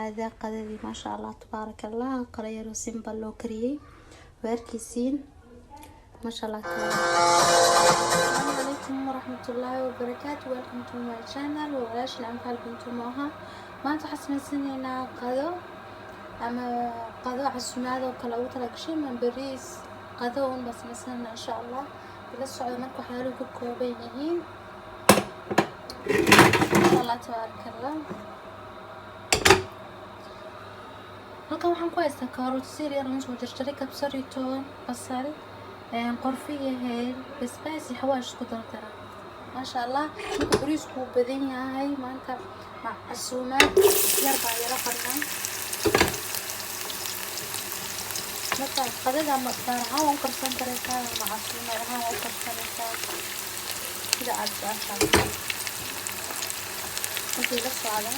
Dhawaada qadadii, maasha Allah, tabaaraka Allah. Qara yaroo simple loo kariyey waa arkeysiin, maasha Allah. Asalaamu calaykum waraxmatullaahi wabarakaatu. Welcome to my channel. Waa walaashin Anfaal Bintu Mooha. Maanta waxaan sameysanaynaa qado ama qado casumaad oo kale ugu talagashay ama bariis qado un baan sameysanaynaa, insha Allah. Ila socda. Marka waxyaaluhu ka kooban yihiin, insha Allah, tabaaraka Allah. Halkan waxaan ku haystaa karoot sir yar aan soo jarjaray, kabsar iyo toon, basal, qorfe iyo heel, basbaas iyo xawaash isku dardara, maasha Allah. Marka bariisku wuu badan yahay maanta, casuumaad yar baa yaro qarnaa. Marka qadada ama gaar ahaan waa u karsan karaysaa ama casuumaad ahaan waa u karsanaysaa, sida aad jeceshahay. Markii la socda,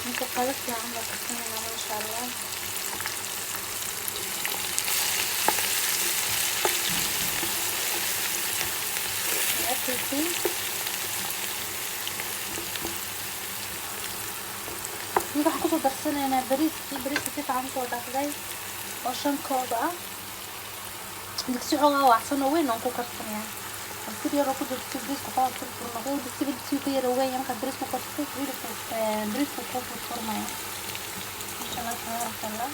marka qado fiican baa karsanaynaa, maasha Allah. Arkaysiin, ninka waxaan kusoo darsanaynaa bariiskii. Bariiska si fiican usoo dhaqday oo 5 koob ah. Digsi xoogaa wacsan oo weyn aan ku karsanayaa. Digsi yaroo ku jirto bariiska xoogaa furfur noqdo. Digsiga digsiga ka yara weyn markaad bariis ku karsato, hilibku bariisku kuu furfurmaya, maasha Allah, tabaaraka Allah.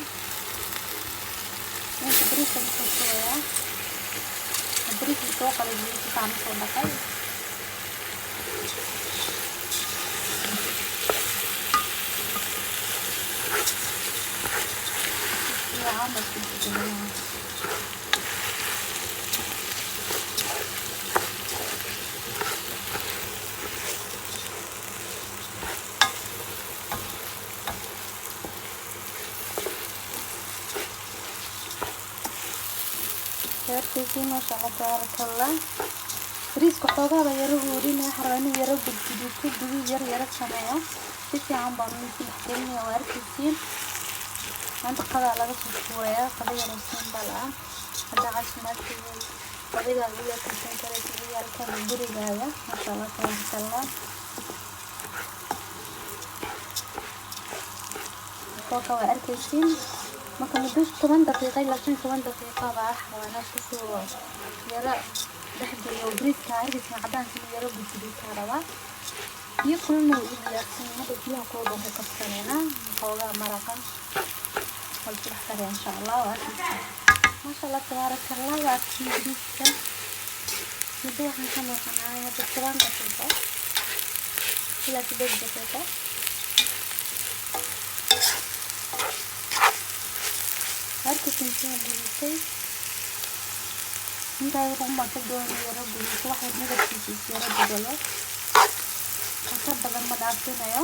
Inta bariiska kusoo shubayaa, bariiska soo qalajiyay, si fiican usoo dhaqay. Fiican baa isku dhexgelinaya. Arkaysiin, maasha Allah, tabaaraka Allah. Bariiska xoogaa baa yaro huurinaya. Waxaan rabaa inuu yaro gudguduuto, guduud yar yaro sameeyo. Si fiican baan isku dhexgelinaya, waa arkaysiin. Maanta qadaa laga soo tuurayaa, qada yaroo simple ah. Haddaa caafimaadka adigaaga u karsan karaysa, ciyaalkaaga, gurigaaga, maasha Allah, tabaaraka Allah. Kooka waa arkaysiin. Marka muddo 10 daqiiqo ilaa 15 daqiiqo baa wax rabaa inaan kusoo yaro dhexgeliyo bariiska. Arkaysiin, cadaanka inuu yaro gudguduutaa rabaa. Biyo kululna wuu ii diyaarsan yahay. Hadda biyaha kulul baan ku karsanaynaa. Xoogaa maraqa waa isku dhex karaya, insha Allah. Waa arkaysiin, maasha Allah, tabaaraka Allah. Waa arkaysiin, bariiska muddo waxaan ka maqanahay hadda 10 daqiiqo ilaa 8 daqiiqo. Arkaysiin sida guduutay. Intaa yar unbaan ka doonay yaro guduuto, wax yar midabkiisa is yaro bedelo, ka badan ma dhaafinayo.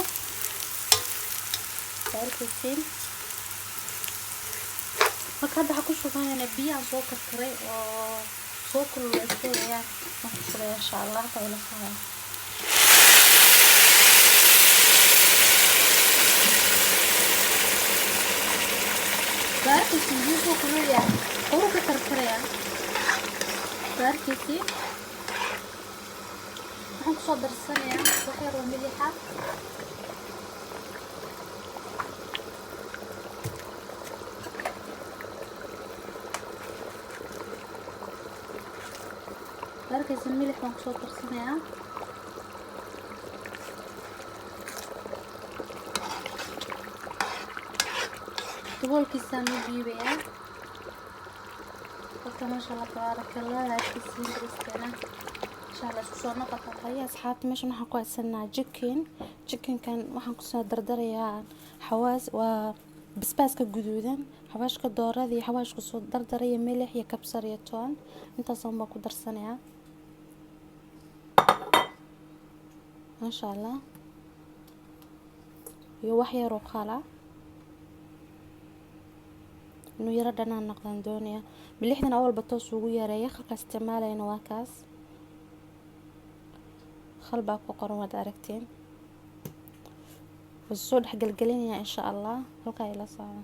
Waa arkaysiin. Marka hadda waxaan ku shubanaynaa biyahan soo karkaray oo soo kululeystay ayaan ku shubaya, insha Allah. Halka ila socda. Waa arkaysiin, biyuhu soo kululaya, horu ka karkaraya, waa arkaysiin. Waxaan kusoo darsanayaa wax yar oo milixa. Waa arkaysiin, milix baan kusoo darsanayaa. Daboolkiisaan u dhiibayaa. Halka, maasha Allah, tabaaraka Allah. Arkaysiin bariiskeena, insha Allah. Isku soo noqota haya, asxaabta. Meeshan waxaan ku haysanaa chicken. Chickenkan waxaan kusoo dardarayaa xawaas, waa basbaaska guduudan, xawaashka doorada iyo xawaashka soo dardaraya, milix iyo kabsar iyo toon. Intaas baan ku darsanayaa, maasha Allah, iyo wax yar oo qala inuu yaro dhanaan noqdaan doonaya. Milixdana awalba toos ugu yareeya. Khalka isticmaalayna waa kaas, khal baa ku qoran, waad aragteen. Waa soo dhexgelgelinaya, insha Allah. Halkaa ila socda.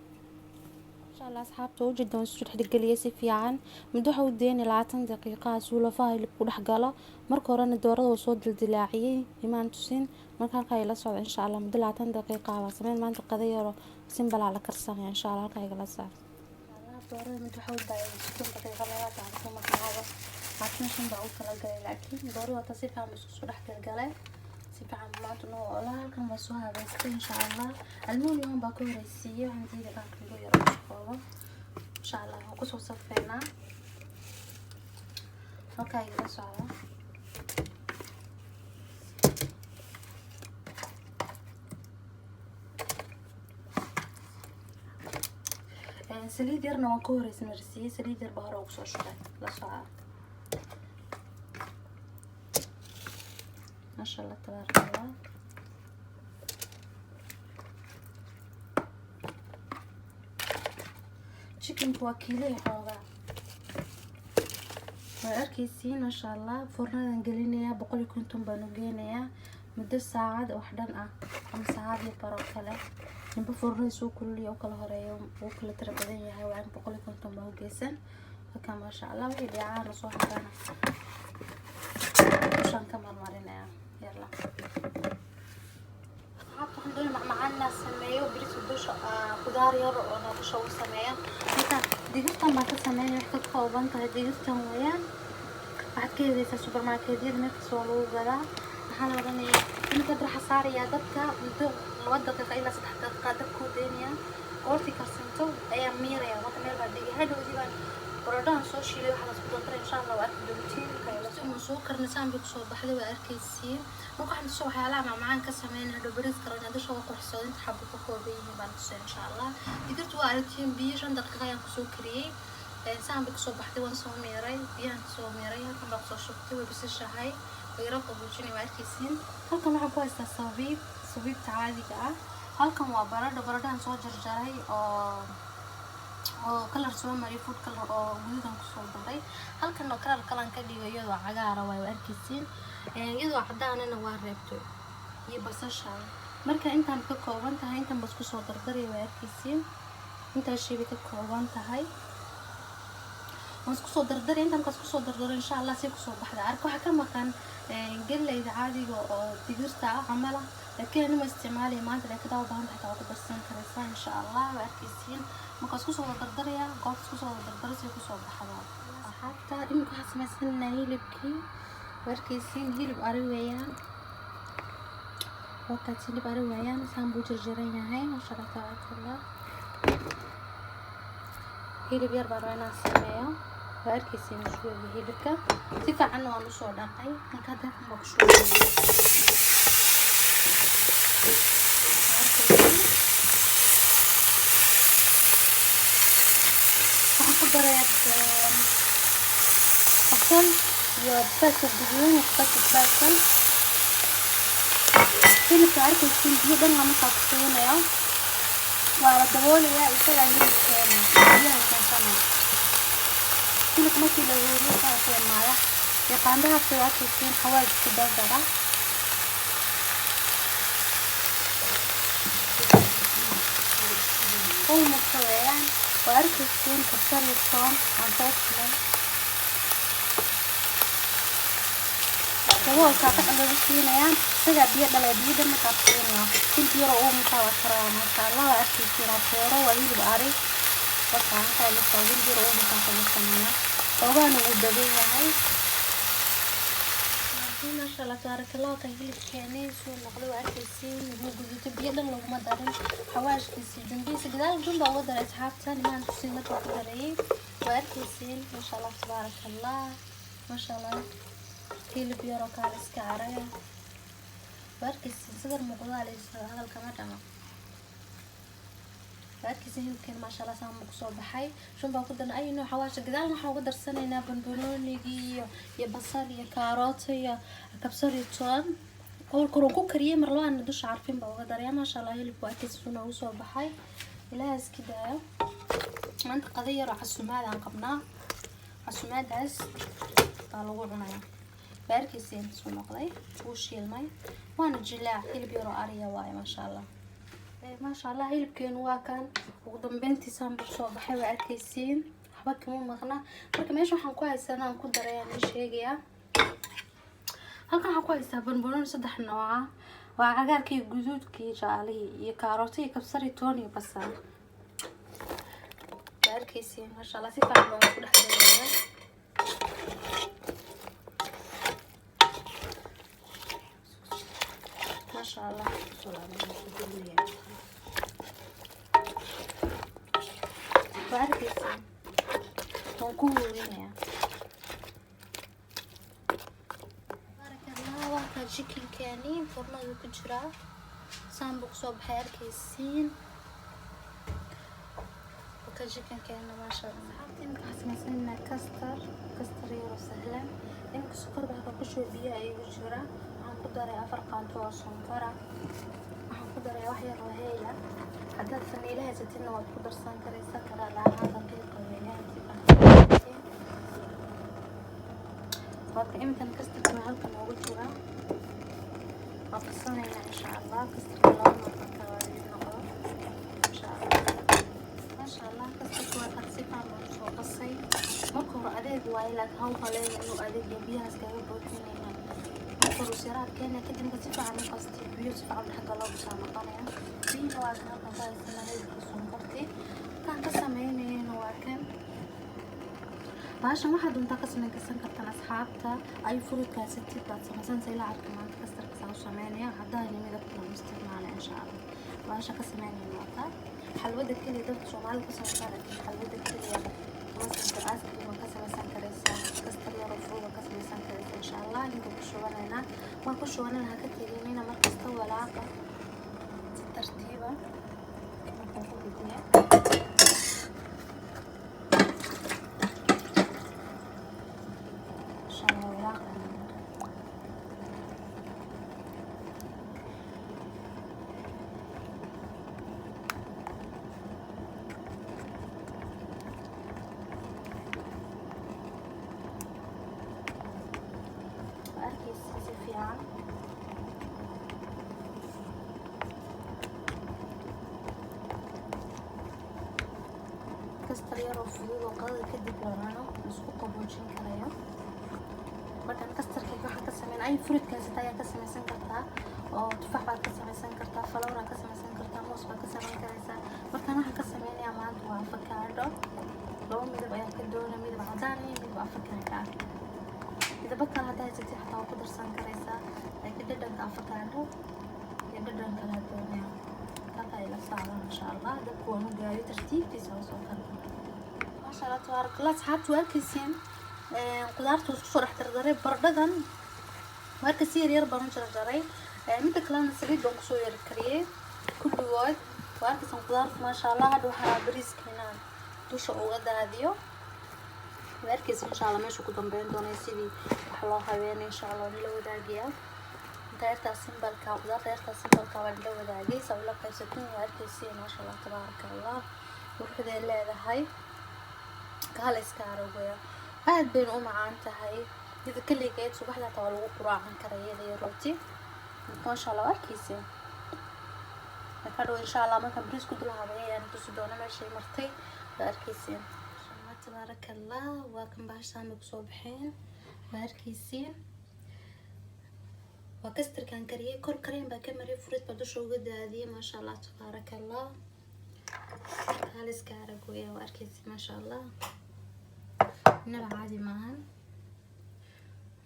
Insha Allah asxaabta u jeedaan isku dhexgeliyay si fiican. Muddo waxa u deynay 20 daqiiqo si uu lafaha hilibku dhex galo. Marka horena doorada uu soo dildilaaciyay imaan tusin. Marka halka ay la socdo insha Allah muddo 20 daqiiqo ah sameyn maanta qada yaro simple la karsanaya insha Allah halka ay la socdo. Doorada mid waxa u daayay 60 daqiiqo laga taabto markaaba 25 baa u kala galay, laakiin doorada ta si fiican isku soo dhex galgalay si fiican maanta noo ola. Halkan waa soo habaystay insha Allah. Aluminium baa ka horeysiiyay, waxaan diiday baanka lagu yaro mashquulo insha Allah. Waan kusoo safeynaa halkaa igala socda. Saliid yarna waan ka horeysa marsiiyey, saliid yar baa hore ugu soo shubay, la soca. Maasha Allah tabaaraka Allah. Chickenku waa kiilo iyo xoogaa, waa arkaysiin maasha Allah. Foornadan gelinayaa 150 baan u geynayaa muddo saacad wax dhan ah ama saacad iyo baro kale. Ninba foornada soo kululiya u kala horeeyo uu kala tira badan yahay. Waa in 150 baa u geysan halka maasha Allah. Wixii dheecaana soo xarana dushaan ka marmarinaya. Yalla asxaabta, waxaan doonaya macmacaan inaan sameeyo bariiska dusha, khudaar yar oo na dusha u sameeyo. Marka digirtan baan ka sameynaya, wax ka kooban tahay digirtan weeyaan. Waxaad ka helaysaa supermarketyada, meel kasta waa lagu gadaa. Waxaa la odhanayaa iminka hadda waxaa saarayaa dabka muddo 2 daqiiqo ilaa 3 daqiiqa dabkuu deynayaa. Goortii karsanto ayaa miiraya. Marka meel baa dhigay, hadhowdii baan baradhahan soo shiilay waxaa lasku dardaray insha Allah, waa arki doontiin. Marka soo karnay saan bay kusoo baxday, waa arkaysiin. Marka waxaan tusoo waxyaalaha macmacaan ka sameyn hadhow bariis kalena dusha uga qurxisooda inta xabo ka kooban yihiin baan tusay insha Allah. Digirtu waa aragtiin, biyo 5 daqiiqo ayaan kusoo kariyey, saan bay kusoo baxday. Waan soo miiray, biyahan kasoo miiray, halkan baa kusoo shubtay, way bisishahay, way yaro qaboojinay, waa arkaysiin. Halkan waxaan ku haystaa sabiib, sabiibta caadiga ah. Halkan waa baradho, baradhahan soo jarjaray oo kalar soo mariyay, food color oo guduudan kusoo daray. Halkan oo kalar kalan ka dhigay iyadoo cagaara waay, waa arkaysiin. Iyadoo cadaanana waa reebtay iyo basasha. Marka intaan ka kooban tahay, intan bas kusoo dardaray, waa arkaysiin. Intaas shay bay ka kooban tahay, waan isku soo dardaray. Intaan markaas kusoo dardaro insha Allah si kusoo baxda arka. Waxaa ka maqan galleyda caadiga oo digirta ah camal ah, laakiin anima isticmaalaya maanta, laakiin hadaa u baahan tahay waa ku darsan karaysaa insha Allah, waa arkaysiin. Marka isku soo wada dardaraya, goorta isku soo wada dardara si kusoo baxda. Asxaabta, iminka waxaa samaysananaa hilibkii, waa arkaysiin. Hilib ari weeyaan, wakaas hilib ari weeyaan, saan buu jarjaran yahay maasha Allah tabaaraka Allah. Hilib yar baan rabaa inaan sameeyo, waa arkaysiin shuuga hilibka si fiicanna waan usoo dhaqay. Marka hadda halkan baa ku shubaya, waa arkaysiin. Waxaan ku darayaa basal iyo basbaaska guduudan iyo basbaaska. Hilibka arkaysiin biyo dhan lama taabsiinayo, waa la daboolayaa, isagaa hilibkeena biyaha keensanaya. Hilibka markii la huuriyo saa ku imaada. Yaqaandahaas waa arkaysiin, xawaaj ku dardara. Ulmuka weeyaan, waa arkaysiin, kabsar iyo toon aan soo tumay. Daboolkaa qac lagu siinayaa, isagaa biyo dhalaya, biyo dhan ma taabsiinayo. Hilib yar oo uumukaa waa karaya maasha Allah, waa arkaysiin. Waa fooro, waa hilib ari. Wakaa halkaa la soo hilib yar oo uumukaa samaysanaya, xoogaana wuu badan yahay maasha Allah tabaaraka Allah. Kan hilibkeeni suu noqday waa arkaysiin, wuu guduutay, biyo dhan laguma darin. Xawaashkiisi jumbihiisa gadaal jumba uga daray asxaabta, nimaan tusin markaa ku darayay, waa arkaysiin maasha Allah tabaaraka Allah. Maasha Allah, hilib yaroo kaala iska caraya, waa arkaysiin. Sadar muuqdaa hadalkama dhama, waa arkaysiin. Hilibkeena maasha Allah saan buu kusoo baxay. Shun baan ku darnay ay nooc xawaasha. Gadaalna waxaan uga darsanaynaa banbanoonigii iyo basal iyo kaarooto iyo kabsar iyo toon oo koron ku kariyay. Mar labaadna dusha carfin baa uga daraya maasha Allah. Hilibku waa arkaysiin suu noogu soo baxay. Ilaaha iska daayo. Maanta qada yar oo casumaad aan qabnaa, casumaadaas baa lagu cunayaa. Waa arkaysiin suu noqday, wuu shiilmay, waana jilaac, hilib yaroo ariya waaye maasha Allah. Maasha Allah, hilibkeenu waa kan ugu dambeyntiisaan buu soo baxay, waa arkaysiin, waxba kama maqna. Marka meesha waxaan ku haysanaa aan ku daray aan sheegayaa. Halkan waxaan ku haystaa barbarooni saddex nooca, waa cagaarkii, guduudkii, jaalihii, iyo kaarooti iyo kabsar iyo toon iyo basal. Waa arkaysiin, maasha Allah, si fiican baan ku dhex darayaa. Maasha Allah, waa arkaysiin, waan ku huurinayaa. Baarakallah, waa ka chickenkeeni foornadu ku jiraa, saan buu kusoo baxay, arkaysiin. Ka chickenkeena, maasha Allah. Asxaabta, imika waxaan samaysanaa custard, custard yaroo sahlan. Imika sokor baa halka ku shuba, biyaha igu jira. Waxaan ku daray 4 qaanto oo sonkora, waxaan ku daray wax yar oo heyla. Haddaad faniila haysatidna waad ku darsan karaysaa, karaa lahaa daqiiqa weeyaan si fiican. Waadka iminkan custardka halkan noogu jira, waa qasanaynaa insha Allah. Custardka laba nooc kala noqdo insha Allah. Maasha Allah, custardka waa kan, si fiican baan usoo qasay. Marka hore adeeg waaye, laakiin haw maleyna inuu adeeg iyo biyahaas kaga buuxinayna. Marka hore siraad keena, kadibna si fiican u qastay, biyo si fiican dhex galo busaa noqonaya. Biyihina waa kan halkan ku haysana, hilibka, sonkortii kan ka sameynayana waa kan. Baashan waxaad doontaa ka sameyn kartaan asxaabta, ay fruitkaasatid baad samaysanaysa. Ilaa arka maanta custardka saa u sameynaya, haddaan midabka loo isticmaala insha Allah. Baasha ka sameynayna waa taa xalwada keliya dadka Soomaalida ku samaysan, laakiin xalwada keliya kuma samaysan, ice cream waa ka samaysan karaysaa, custard yar oo fruit waa ka samaysan karaysaa insha Allah. Ninka ku shubanaynaa, waan ku shubanayna, ha ka teginina, markasta walaaqa si tartiiba markaan ku gediya insha Allah, walaaqana. Waa arkaysa si fiican. Custard yar oo fudud oo qadada kadib la cuno, isku qaboojin karayo. Markaan custardkayga waxaan ka sameyn, ay fruitkaas ayaa ka samaysan kartaa, oo tufaax baad ka samaysan kartaa, flower ka samaysan kartaa, moos baad ka samayn karaysaa. Markaan waxaan ka sameynayaa maanta waa avocado. Laba midab ayaa ka doonaya, midab cadaan iyo midab avocado ah. Midabo kale haddaa haysatid xataa waa ku darsan karaysaa, laakiin dhadhanka avocado iyo dhadhan kale doonaya. Halka ila socdaan insha Allah. Dabka waan u gaayo, tartiibtiisa oo soo kala. Maasha Allah, tabaaraka Allah. Asxaabtu, waa arkaysiin qudaarta isku soo dhex dardaray. Baradhadan marka si yar yar baan u jarjaray, midda kalena saliid baan kusoo yar kariyey kulligood. Waa arkaysaan qudaarta, maasha Allah. Hadha waxaa bariiska inaan dusha uga daadiyo. Waa arkaysa insha Allah meesha ku dambeyn doonay sidii wax loo habeynay insha Allah waan la wadaagayaa. Inta yartaa simpleka, qudaarta yartaa simpleka waan la wadaagay saa ula qaybsatin. Waa arkaysiin, maasha Allah, tabaaraka Allah, quruxday leedahay, kaala iska aragaya, aad bayna u macaan tahay. Iyada keligeed subaxda hataa waa lagu quraacan karaa, iyada iyo rooti, maasha Allah. Waa arkaysiin. Marka dhow insha Allah markaan bariis ku dul habeeyo ayaan tusi doona meeshay martay. Waa arkaysiin, maasha Allah, tabaaraka Allah. Waa kan, bahashaan bay kusoo baxeen, waa arkaysiin. Waa custardkan kariyey, kor kareen baa ka mariyay, fruit baa dusha uga daadiyay. Maasha Allah, tabaaraka Allah, kaaliska arag weya. Waa arkaysiin, maasha Allah, inaba caadi maahan.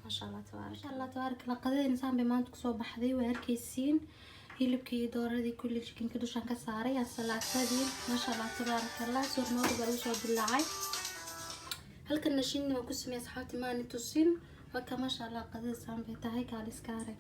Maasha Allah, tabaaraka Allah, tabaaraka Allah. Qadadeen saan bay maanta kusoo baxday, waa arkaysiin. Hilibkii iyo dooradii kulli, chickenka dushaan ka saaray, asalaatadii, maasha Allah, tabaaraka Allah. Soormooga baa lagu soo dilaacay. Halkan shinni waan ku sameeyay asxaabti, maani tusin. Waka, maasha Allah, qadada saan bay tahay, kaaliska arag.